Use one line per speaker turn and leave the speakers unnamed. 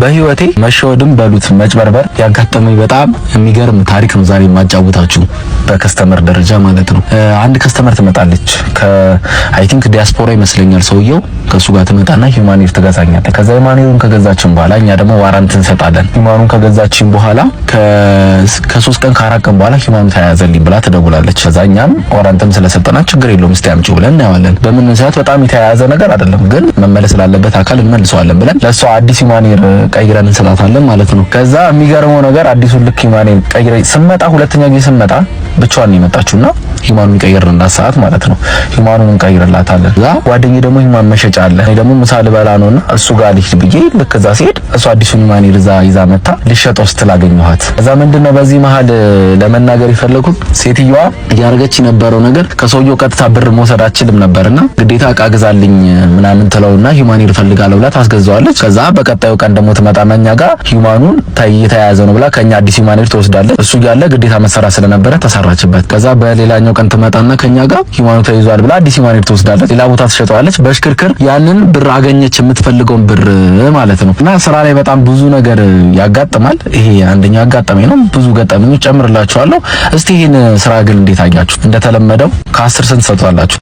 በህይወቴ መሸወድም በሉት መጭበርበር ያጋጠመኝ በጣም የሚገርም ታሪክ ነው ዛሬ የማጫውታችሁ፣ በ customer ደረጃ ማለት ነው። አንድ customer ትመጣለች፣ ከ I think ዲያስፖራ ይመስለኛል ሰውየው። ከሱ ጋር ትመጣና human hair ትገዛኛለች። ከዛ human hair ኡን ከገዛችን በኋላ እኛ ደግሞ warranty እንሰጣለን። Human ኡን ከገዛችን በኋላ ከ3 ቀን ከ4 ቀን በኋላ human ኡ ተያያዘልኝ ብላ ትደውላለች። ከዛ እኛም warranty ም ስለሰጠናት ችግር የለውም፣ እስቲ አምጪው ብለን እናየዋለን። በምን ሰዓት በጣም የተያያዘ ነገር አይደለም፣ ግን መመለስ ላለበት አካል እንመልሰዋለን ብለን ለእሷ አዲስ human hair ቀይረን እንሰጣታለን ማለት ነው። ከዛ የሚገርመው ነገር አዲሱን ልክ human hair ቀይረን ስመጣ፣ ሁለተኛ ጊዜ ስመጣ ብቻዋን ነው የመጣችውና human ኡን ቀይርንላት ሰዓት ማለት ነው። Human ኡን እንቀይርላታለን። እዛ ጓደኛዬ ደግሞ human መሸጫ አለ። እኔ ደግሞ ምሳ ልበላ ነውና እሱ ጋር ልሂድ ብዬ ልክ እዛ ሲሄድ እሱ አዲሱን human hair እዛ ይዛ መታ ልሸጠው ስትል አገኘኋት። እዛ ምንድነው በዚህ መሀል ለመናገር የፈለኩት፣ ሴትዮዋ እያደረገች የነበረው ነገር ከሰውየው ቀጥታ ብር መውሰድ አትችልም ነበርና ግዴታ እቃ ግዛልኝ ምናምን ትለውና human hair እፈልጋለሁ ብላ ታስገዛዋለች። ከዛ በቀጣዩ ቀን ደግሞ ትመጣና እኛ ጋር human ኡን የተያያዘ ነው ብላ ከኛ አዲስ human hair ትወስዳለች። እሱ እያለ ግዴታ መሰራት ስለነበረ ተሰራችበት። ከዛ በሌላኛው ቀን ትመጣና ከኛ ጋር human ኡ ተይዟል ብላ አዲስ human hair ትወስዳለች። ሌላ ቦታ ትሸጠዋለች። በሽክርክር ያንን ብር አገኘች፣ የምትፈልገውን ብር ማለት ነው። እና ስራ ላይ በጣም ብዙ ነገር ያጋጥማል። ይሄ አንደኛው ያጋጠመኝ ነው። ብዙ ገጠመኞች ጨምርላችኋለሁ። እስቲ ይሄን ስራ ግን እንዴት አያችሁ? እንደተለመደው ከ10 ስንት ሰጧላችሁ?